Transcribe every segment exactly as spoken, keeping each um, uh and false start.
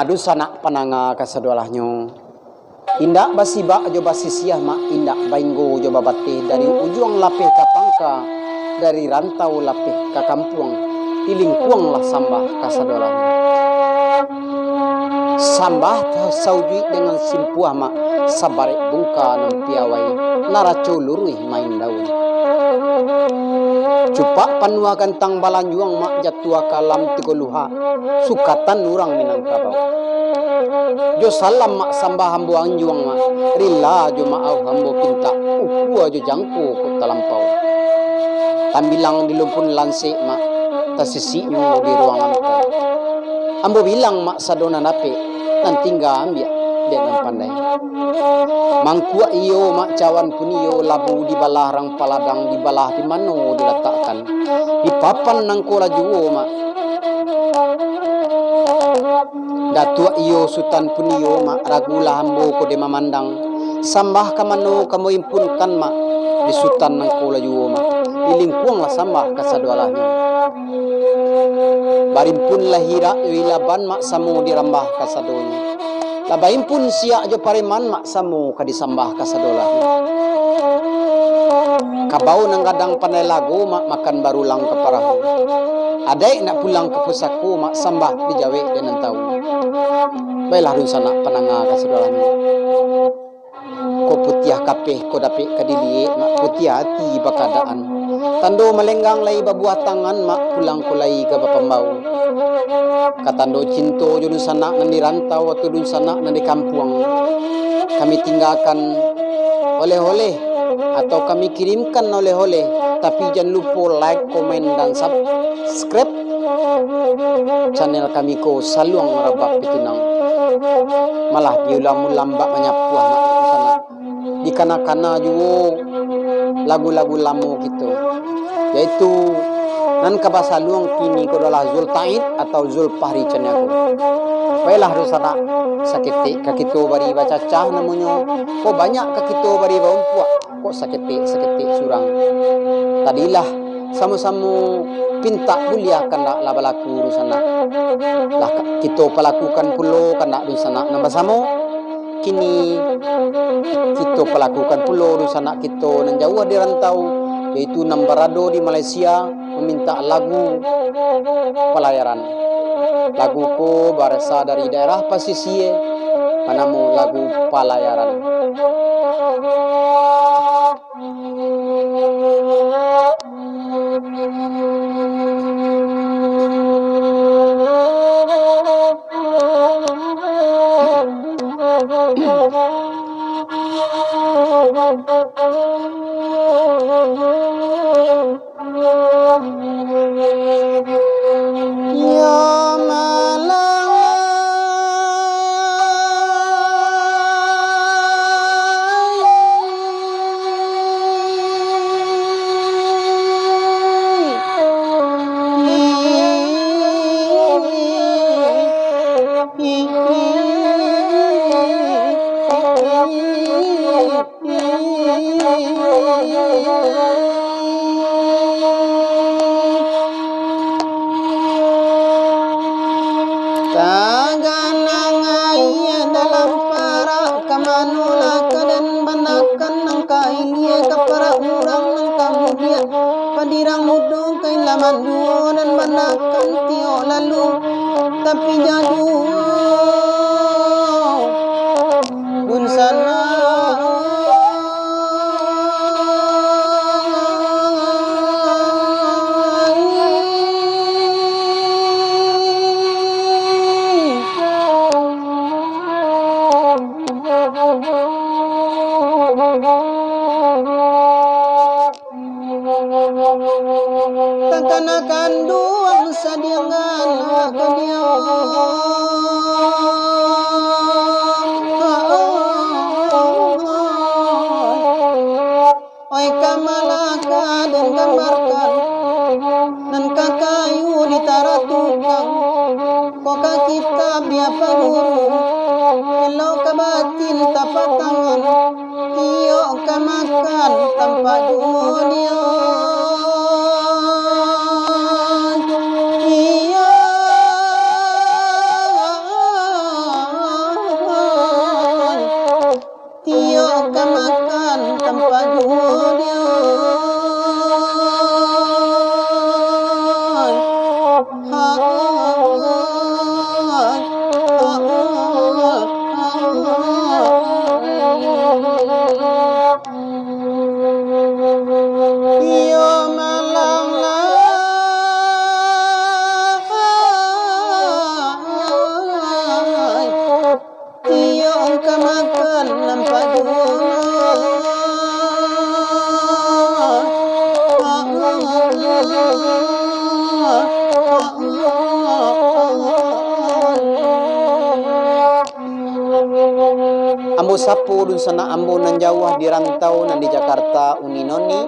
Dunsanak pandanga kasadolahnyo, indak basibak jo basisiah, Mak, indak bainggo jo babateh, dari ujuang lapeh ka pangka, dari rantau lapeh ka kampuang, dilingkuanglah sambah kasadolahnyo. Sambah saujuik dengan simpuah, Mak, sabarek bungka nan piawai, naraco luruih main daun. Cupak panuah gantang balanjuang, Mak, jatuah ka alam tigo luhak, sukatan urang Minangkabau. Jo salam, Mak, sambah ambo anjuang, Mak, rila jo maaf ambo pintak, ukua jo jangko kok talampau. Tambilang di lumpun lansek, Mak, tasisik nyo di ruang lantai. Ambo bilang, Mak, sado nan dapek, nan tingga ambiak dek nan pandai. Mangkuak iyo, Mak, cawan pun iyo, labu dibalah rang paladang, dibalah di mano dilatakkan, di papan nangko lah juo, Mak. Datuak iyo, sutan pun iyo, Mak, ragulah ambo ko dek mamandang. Sambah ka mano ka ambo impunkan, Mak, di sutan nangko lah juo, Mak, dilingkuanglah sambah kasadolahnyo. Barimpunlah irak jo ilaban, Mak, samo dirambah kasadonyo. Lah baimpun siak jo pareman, Mak, samo ka disambah kasadolahnyo. Kabau nan gadang pandai lago, Mak, makan barulang ka parahu. Adaik nak pulang ka pusako, Mak, sambah dijawek dek nan tahu. Baiklah dunsanak pandanga kasadolahnyo. Ko putiah kapeh, ko dapek ka diliek, Mak, putiah ati bakadaan. Tando malenggang lai babuah tangan, Mak, pulang ko lai ka bapambau. Ka tando cinto jo dunsanak nan di rantau atau dunsanak nan di kampuang, kami tinggakan oleh-oleh atau kami kirimkan oleh-oleh, tapi jan lupo like, komen, dan subscribe channel kami ko, Saluang Rabab Pitunang. Malah diulang-ulang bak manyapuah, Mak, di sana. Dikana-kana juo lagu-lagu lamo kito, yaitu nan ka basaluang kini ko adalah Zultaid atau Zulfahri Caniago. Baiklah dunsanak, saketek ka kito bari bacacah namonyo, ko banyak ka kito bari baumpuak, kok saketek-saketek surang. Tadilah samo-samo pintak buliah kandak lah balaku dunsanak. Lah ka-, kito palakukan pulo kandak dunsanak nan basamo. Kini kito palakukan pulo dunsanak kito nan jauah di rantau, yaitu nan barado di Malaysia, mamintak lagu Palayaran. Lagu ko barasa dari daerah pasisia, banamo lagu Palayaran. Yo malang. Taganang aia dalam parak, ka manolah ka den banakan, nan ka ilia ka parak urang, nan ka mudiak padirang mudo, ka ilaman duo nan banakan tiok lalu, tapi jauah. Dunsanak. Takana kanduang sadiangan ka dia. Oi, kamalah ka den gambarkan, nan ka kayu di taratukang, ko ka kitab di apa guru, elok ka batin tapak tangan. Iyo ka makan tampak juo nian. Iyo. Pagudian. Iyo malam lai. Iyo ka makan nan paguno. Ambo sapo dunsanak ambo nan jauah di rantau, nan di Jakarta, Uni Noni,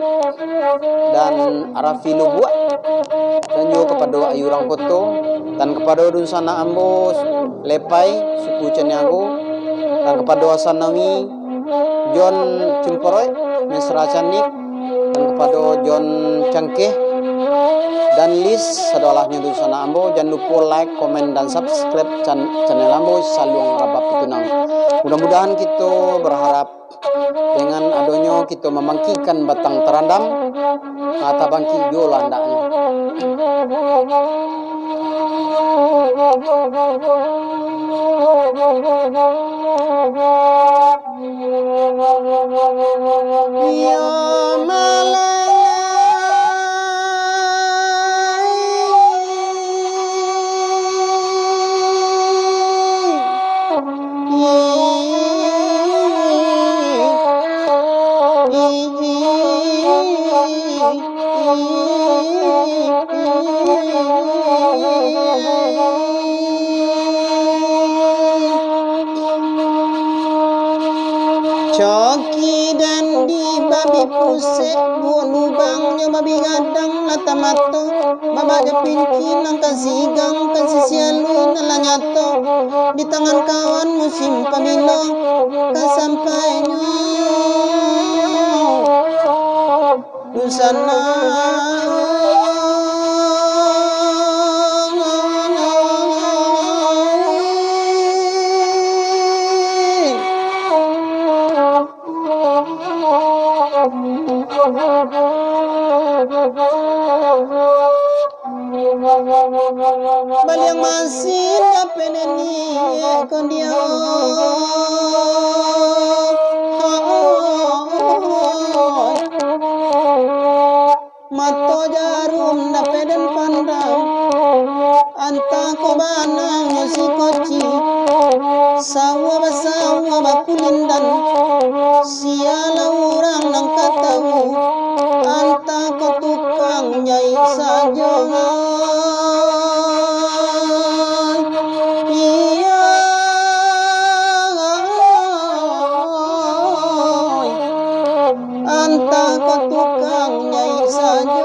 dan Arafi Lubuak, dan juo kapado Ayu Urang Koto, dan kapado dunsanak ambo Lepai, suku Caniago, dan kapado Asanawi, John Cimporoi, Mesra Canik, dan kapado John Cangkeh, dan Lis, sadolahnyo dunsanak ambo, jan lupo like, komen, dan subscribe chan-, channel ambo, Saluang Rabab Pitunang. Mudah-mudahan kito berharap dengan adonyo kito mambangkikkan batang tarandam, ah, tabangkik juo lah andaknyo. Iyo malam lai. Coki dan di babi pusek, duo lubangnyo babi gadang mata-mato. Babak jo pinci nan ka sigang, ka sisiah alui nan lah nyato, di tangan kawan musim pabilo, ka sampainyo dunsanak. Baliang masin dapek den iek ko diau. Mato jarum dapek den pandang, antah ko banangnyo si koci, sawah basawah bakulindan, sia lah urang nan ka tahu, antah ko tukang jaik sajo. Iyo. Antah ko tukang jaik sajo.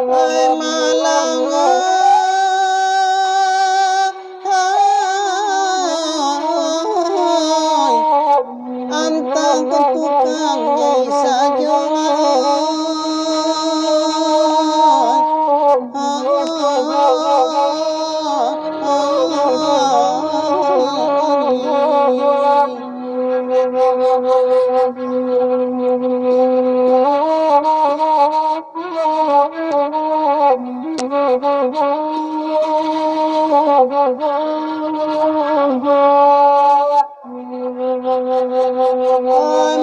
Ai malang, ai, antah ko tukang jaik sajo.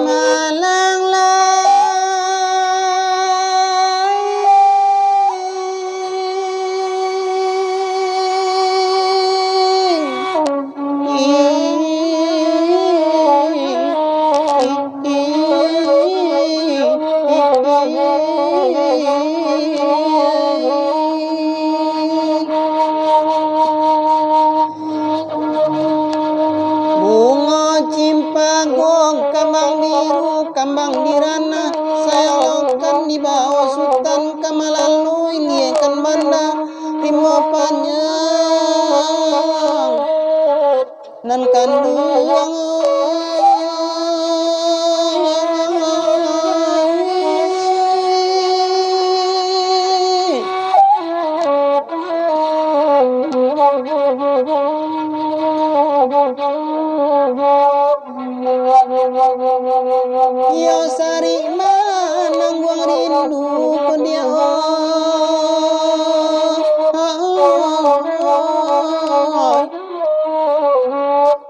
Malang lai. Bungo cimpago, kambang biru, kambang di ranah, sayang kan dibawo sutan ka malalui liekan banda, rimbo panjang nan kanduang. Iyo sarik manangguang rindu ko dia.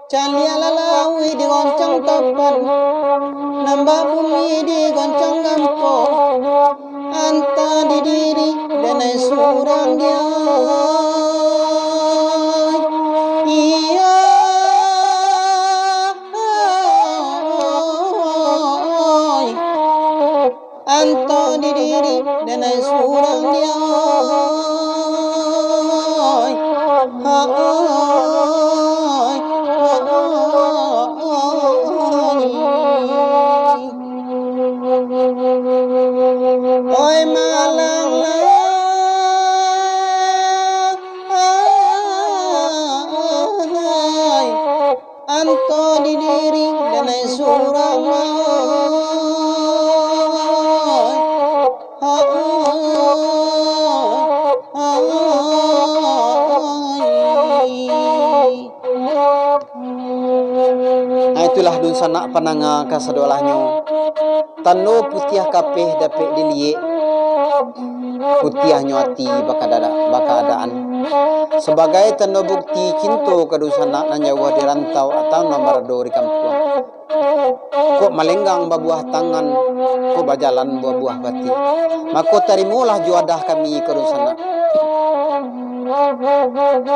Caliaklah lauik digoncang topan, nan bak bumi digoncang gampo. Antah di diri denai surang dia. Iyo. Antah di diri denai surang dia. Oi malang lai, antah di diri denai surang lai. Nah, itulah dunsanak pandanga kasadolahnyo. Tando putiah kapeh dapek diliek, putiahnyo ati bakadada-, bakaadaan. Sabagai tando bukti cinto ka dunsanak nan jauah di rantau atau nan barado di kampuang. Kok malenggang babuah tangan, kok bajalan babuah bati. Mako tarimolah juadah kami ka dunsanak.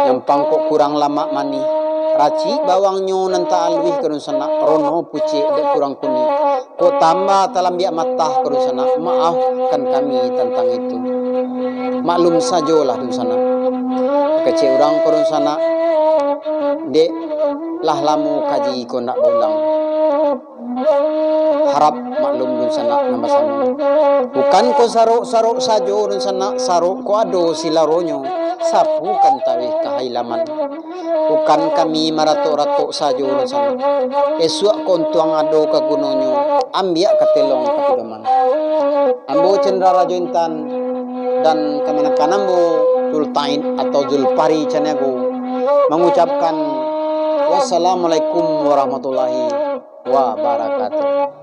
Nyampang kok kurang lamak manih, racik bawangnyo nan taaluih ka dunsanak, rono pucek dek kurang kunik. Kok tamba talambiak matah ka dunsanak, maafkan kami tantang itu. Maklum sajolah dunsanak. Kecek urang ka dunsanak, dek lah lamo kaji ko ndak baulang. Harap maklum dunsanak nan basamo. Bukan ko sarok-sarok sajo dunsanak, sarok ko ado silaronyo, sapukan taruih ka hailaman. Bukan kami maratok-ratok sajo dunsanak. Esuak ko untuang ado ka gunonyo, ambiak ka telong ka pidoman. Ambo Chandra Rajo Intan dan kamanakan ambo Zultain atau Zulfahri Caniago mangucapkan wassalamualaikum warahmatullahi wabarakatuh.